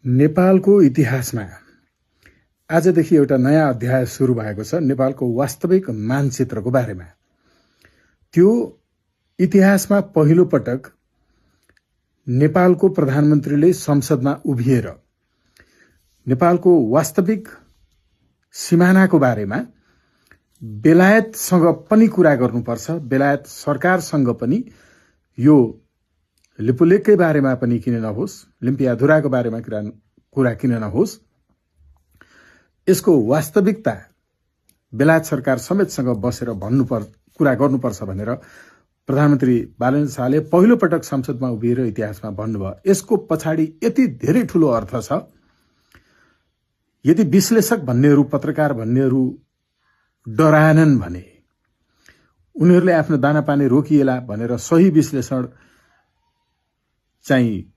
नेपालको इतिहासमा आजदेखि एउटा नयाँ अध्याय सुरु भएको छ नेपालको वास्तविक मानचित्रको बारेमा। त्यो इतिहासमा पहिलो पटक नेपालको प्रधानमन्त्रीले संसदमा उभिएर नेपालको वास्तविक सिमानाको बारेमा बेलायतसँग पनि कुरा गर्नुपर्छ, बेलायत सरकारसँग पनि यो लिपुलेखकै बारेमा पनि किन नहोस्, लिम्पियाधुराको बारेमा कुरा किन नहोस्, यसको वास्तविकता बेलायत सरकार समेतसँग बसेर कुरा गर्नुपर्छ भनेर प्रधानमन्त्री बालन शाहले पहिलो पटक संसदमा उभिएर इतिहासमा भन्नुभयो। यसको पछाडि यति धेरै ठूलो अर्थ छ। यदि विश्लेषक भन्नेहरू, पत्रकार भन्नेहरू डराएनन् भने, उनीहरूले आफ्नो दानापानी रोकिएला भनेर सही विश्लेषण चाहिँ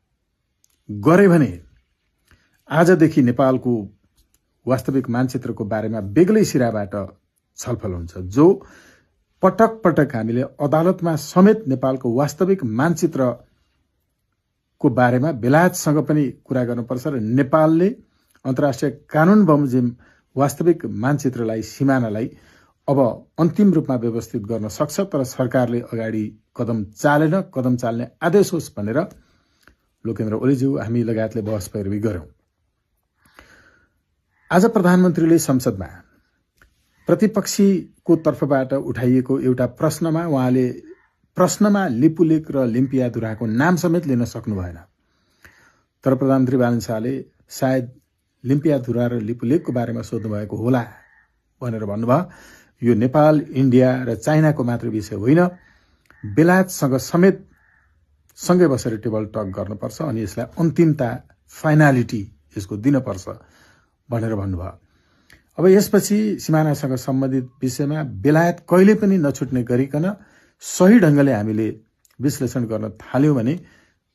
गरे भने आजदेखि नेपालको वास्तविक मानचित्रको बारेमा बेग्लै सिराबाट छलफल हुन्छ। जो पटक पटक हामीले अदालतमा समेत नेपालको वास्तविक मानचित्रको बारेमा बेलायतसँग पनि कुरा गर्नुपर्छ र नेपालले अन्तर्राष्ट्रिय कानून बमोजिम वास्तविक मानचित्रलाई, सिमानालाई अब अन्तिम रूपमा व्यवस्थित गर्न सक्छ। तर सरकारले अगाडि कदम चालेन, कदम चाल्ने आदेश होस् भनेर लोकेन्द्र ओलीज्यू, हामी लगायतले बहस पैरवी गर्यौं। आज प्रधानमन्त्रीले संसदमा प्रतिपक्षीको तर्फबाट उठाइएको एउटा प्रश्नमा उहाँले प्रश्नमा लिपुलेख र लिम्पियाधुराको नाम समेत लिन सक्नु भएन। तर प्रधानमन्त्री बालन शाहले सायद लिम्पियाधुरा र लिपुलेखको बारेमा सोध्नु भएको होला भनेर भन्नुभयो। यो नेपाल, इन्डिया र चाइनाको मात्र विषय होइन, बेलायतसँग समेत सँगै बसेर टेबल टक गर्नुपर्छ अनि यसलाई अन्तिमता, फाइनालिटी यसको दिनुपर्छ भनेर भन्नुभयो। अब यसपछि सिमानासँग सम्बन्धित विषयमा बेलायत कहिले पनि नछुट्ने गरिकन सही ढंगले हामीले विश्लेषण गर्न थाल्यौं भने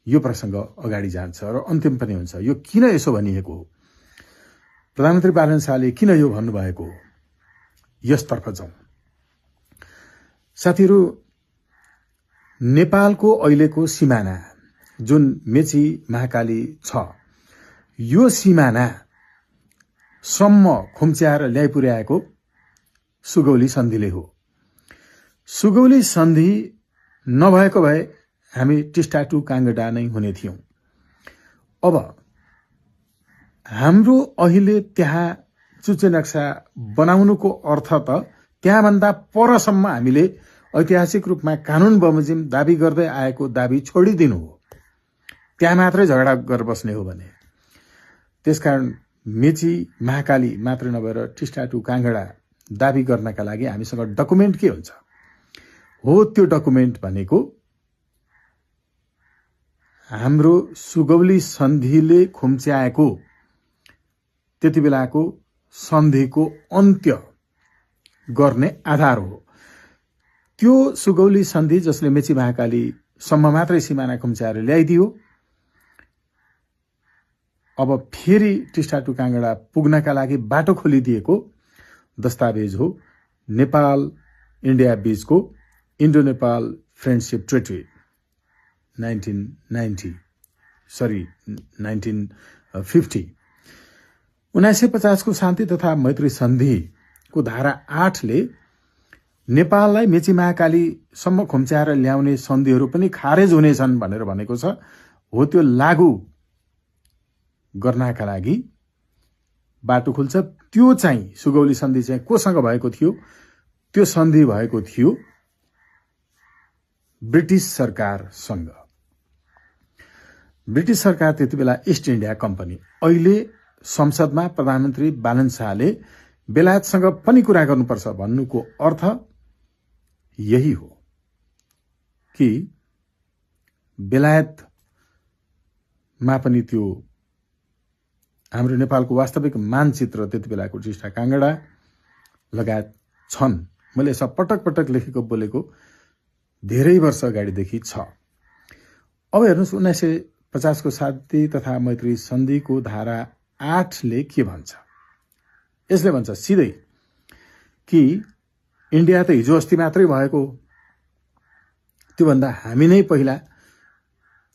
यो प्रसंग अगाडि जान्छ र अन्तिम पनि हुन्छ। यो किन यसो भनिएको हो, प्रधानमन्त्री बालन शाहले किन यो भन्नुभएको हो, यसतर्फ जाउँ। साथीहरू, नेपालको अहिलेको सिमाना जुन मेची महाकाली छ, यो सिमाना सम्म खुम्च्याएर ल्याइपुर्याएको सुगौली सन्धिले हो। सुगौली सन्धि नभएको भए हामी टिस्टा टु काङ्गडा नै हुने थियौं। अब हाम्रो अहिले त्यहाँ चुचे नक्सा बनाउनुको अर्थ त त्यहाँभन्दा परसम्म हामीले ऐतिहासिक रूपमा कानून बमोजिम दावी गर्दै आएको दावी छोडिदिनु हो। त्यहाँ मात्रै झगडा गरेर बस्ने हो भने, त्यसकारण मेची महाकाली मात्र नभएर टिस्टा टु काङ्गडा दावी गर्नका लागि हामीसँग डकुमेन्ट के हुन्छ हो, त्यो डकुमेन्ट भनेको हाम्रो सुगौली सन्धिले खुम्च्याएको त्यति बेलाको सन्धिको अन्त्य गर्ने आधार हो। त्यो सुगौली सन्धि जसले मेची महाकाली सम्म मात्रै सिमाना खुम्च्याएर ल्याइदियो, अब फेरि टिस्टा टु काङ्गडा पुग्नका लागि बाटो खोलिदिएको दस्तावेज हो नेपाल इन्डिया बीचको इन्डो नेपाल फ्रेन्डशिप ट्रिटी 1950। 1950 को शान्ति तथा मैत्री सन्धिको धारा 8 ले नेपाललाई मेची महाकालीसम्म खुम्च्याएर ल्याउने सन्धिहरू पनि खारेज हुनेछन् भनेर भनेको छ। हो, त्यो लागू गर्नका लागि बाटो खुल्छ। त्यो चाहिँ सुगौली सन्धि चाहिँ कोसँग भएको थियो? त्यो सन्धि भएको थियो ब्रिटिस सरकारसँग। ब्रिटिस सरकार त्यति बेला इस्ट इन्डिया कम्पनी। अहिले संसदमा प्रधानमन्त्री बालन शाहले बेलायतसँग पनि कुरा गर्नुपर्छ भन्नुको अर्थ यही हो कि बेलायतमा पनि त्यो हाम्रो नेपालको वास्तविक मानचित्र त्यति बेलाको टिस्टा काङ्गडा लगायत छन्। मैले यसमा पटक पटक लेखेको बोलेको धेरै वर्ष अगाडिदेखि छ। अब हेर्नुहोस्, 1950 को शान्ति तथा मैत्री सन्धिको धारा 8 ले के भन्छ? यसले भन्छ सिधै कि इन्डिया त हिजो अस्ति मात्रै भएको हो, त्योभन्दा हामी नै पहिला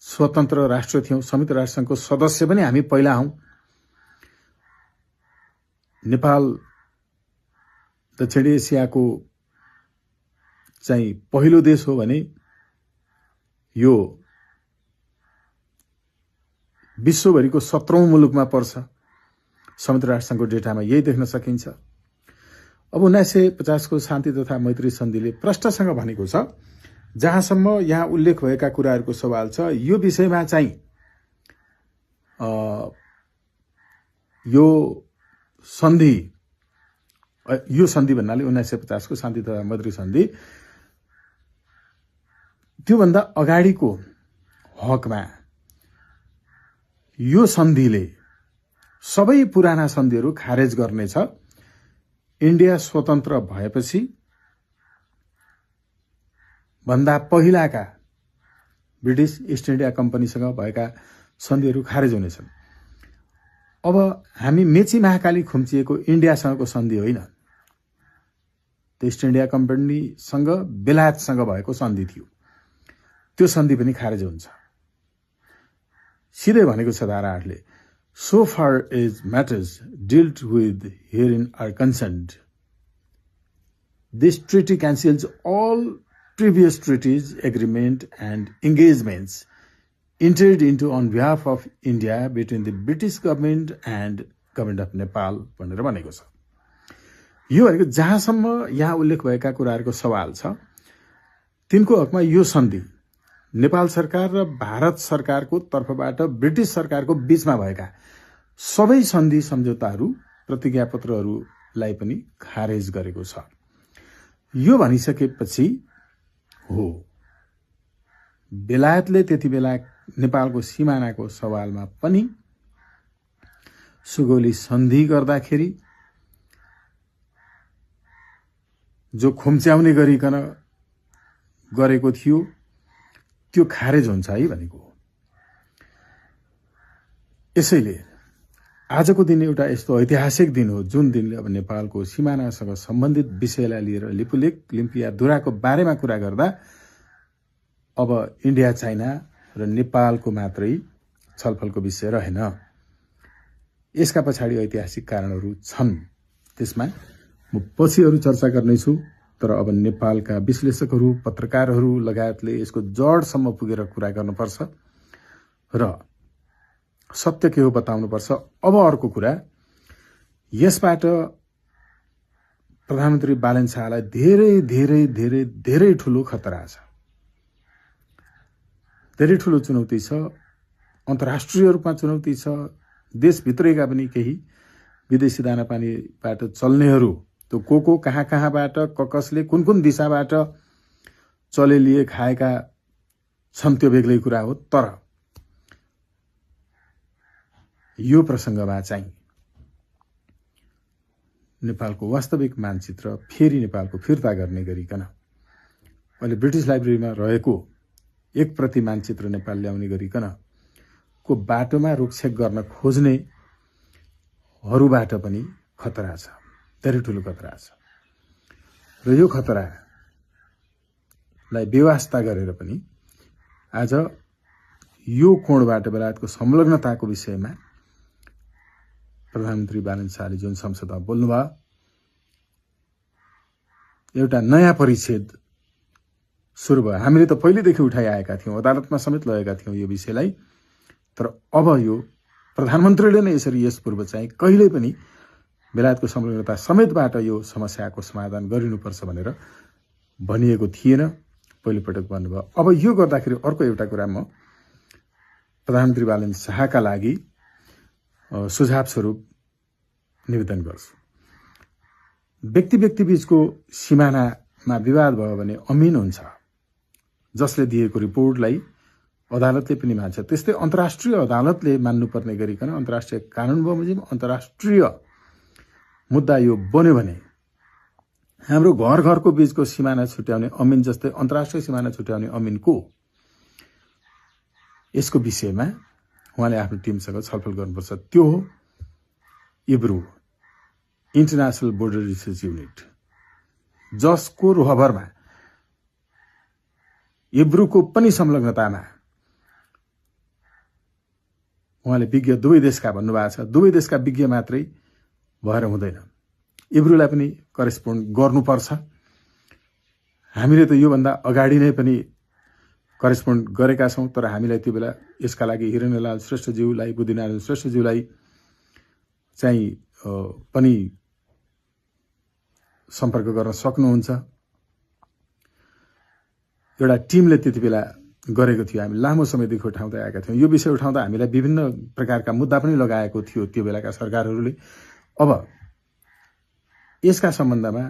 स्वतन्त्र राष्ट्र थियौं, संयुक्त राष्ट्रसंघको सदस्य पनि हामी पहिला हौं। नेपाल दक्षिण एसियाको चाहिँ पहिलो देश हो भने यो विश्वभरिको 17औं मुलुकमा पर्छ। संयुक्त राष्ट्रसङ्घको डेटामा यही देख्न सकिन्छ। अब 1950 को शान्ति तथा मैत्री सन्धिले प्रष्टसँग भनेको छ, जहाँसम्म यहाँ उल्लेख भएका कुराहरूको सवाल छ, यो विषयमा चाहिँ यो सन्धि भन्नाले 1950 को शान्ति तथा मैत्री सन्धि, त्योभन्दा अगाडिको हकमा यो सन्धिले सबै पुराना सन्धिहरू खारेज गर्नेछ। इन्डिया स्वतन्त्र भएपछि भन्दा पहिलाका ब्रिटिस ईस्ट इन्डिया कम्पनीसँग भएका सन्धिहरू खारेज हुनेछन्। अब हामी मेची महाकाली खुम्चिएको इन्डियासँगको सन्धि होइन, त्यो ईस्ट इन्डिया कम्पनीसँग बेलायतसँग भएको सन्धि थियो, त्यो सन्धि पनि खारेज हुन्छ। सिधै भनेको छ धारा 8 ले, so far as matters dealt with herein are concerned, this treaty cancels all previous treaties, agreement and engagements entered into on behalf of India between the British government and government of Nepal भनेर भनेको छ। यो भनेको जहाँसम्म यहाँ उल्लेख भएका कुराहरूको सवाल छ, तिनको हकमा यो सन्धि नेपाल सरकार र भारत सरकारको तर्फबाट ब्रिटिस सरकारको बीचमा भएका सबै सन्धि सम्झौताहरू, प्रतिज्ञापत्रहरूलाई पनि खारेज गरेको छ। यो भनिसकेपछि हो बेलायतले त्यति बेला नेपालको सिमानाको सवालमा पनि सुगौली सन्धि गर्दाखेरि जो खुम्च्याउने गरिकन गरेको थियो त्यो खारेज हुन्छ है भनेको। यसैले आजको दिन एउटा यस्तो ऐतिहासिक दिन हो जुन दिनले अब नेपालको सिमानासँग सम्बन्धित विषयलाई लिएर लिपुलेक लिम्पियाधुराको बारेमा कुरा गर्दा अब इन्डिया चाइना र नेपालको मात्रै छलफलको विषय रहेन। यसका पछाडि ऐतिहासिक कारणहरू छन्, त्यसमा म पछि अरू चर्चा गर्नेछु। तर अब नेपालका विश्लेषकहरू, पत्रकारहरू लगायतले यसको जडसम्म पुगेर कुरा गर्नुपर्छ र सत्य के हो बताउनुपर्छ। अब अर्को कुरा, यसबाट प्रधानमन्त्री बालन शाहलाई धेरै धेरै धेरै धेरै ठूलो खतरा छ, धेरै ठूलो चुनौती छ, अन्तर्राष्ट्रिय रूपमा चुनौती छ। देशभित्रैका पनि केही विदेशी दानापानीबाट चल्नेहरू, त्यो को कहाँ कहाँबाट कसले कुन कुन दिशाबाट चले लिए खाएका छन्, त्यो बेग्लै कुरा हो। तर यो प्रसङ्गमा चाहिँ नेपालको वास्तविक मानचित्र फेरि नेपालको फिर्ता गर्ने गरिकन अहिले ब्रिटिस लाइब्रेरीमा रहेको एक प्रति मानचित्र नेपाल ल्याउने गरिकन को बाटोमा रोकछेक गर्न खोज्नेहरूबाट पनि खतरा छ, धेरै ठूलो खतरा छ। र यो खतरालाई बेवास्ता गरेर पनि आज यो कोणबाट बेलायतको संलग्नताको विषयमा प्रधानमन्त्री बालन शाहले जुन संसदमा बोल्नुभयो, एउटा नयाँ परिच्छेद सुरु भयो। हामीले त पहिलेदेखि उठाइआएका थियौं, अदालतमा समेत लगेका थियौं यो विषयलाई। तर अब यो प्रधानमन्त्रीले नै यसरी यस पूर्व चाहिँ कहिल्यै पनि बेलायतको संलग्नता समेतबाट यो समस्याको समाधान गरिनुपर्छ भनेर भनिएको थिएन, पहिलोपटक भन्नुभयो। अब यो गर्दाखेरि अर्को एउटा कुरा म प्रधानमन्त्री बालन शाहका लागि सुझाव स्वरूप निवेदन गर्छु। व्यक्ति व्यक्ति बीचको सीमानामा विवाद भयो भने अमिन हुन्छ, जसले दिएको रिपोर्टलाई अदालतले पनि मान्छ। त्यस्तै अन्तर्राष्ट्रिय अदालतले मान्नुपर्ने गरिकन अन्तर्राष्ट्रिय कानून बमोजिम अन्तर्राष्ट्रिय मुद्दा यो बन्यो भने हाम्रो घर घरको बीचको सीमाना छुट्याउने अमिन जस्तै अन्तर्राष्ट्रिय सीमाना छुट्याउने अमिन को, यसको विषयमा उहाँले आफ्नो टिमसँग छलफल गर्नुपर्छ। त्यो हो इब्रू, इन्टरनेशनल बोर्डर रिसर्च युनिट, जसको रोहबरमा इब्रूको पनि संलग्नतामा उहाँले विज्ञ दुवै देशका भन्नुभएको छ, दुवै देशका विज्ञ मात्रै भएर हुँदैन। इब्रूलाई पनि करेस्पोन्ड गर्नुपर्छ। हामीले त योभन्दा अगाडि नै पनि करेस्पोन्ड गरेका छौँ, तर हामीलाई त्यो बेला यसका लागि हिरण्यलाल श्रेष्ठज्यूलाई, बुद्धिनारायण श्रेष्ठज्यूलाई चाहिँ पनि सम्पर्क गर्न सक्नुहुन्छ। एउटा टिमले त्यति बेला गरेको थियो। हामी लामो समयदेखि उठाउँदै आएका थियौँ। यो विषय उठाउँदा हामीलाई विभिन्न प्रकारका मुद्दा पनि लगाएको थियो त्यो बेलाका सरकारहरूले। अब यसका सम्बन्धमा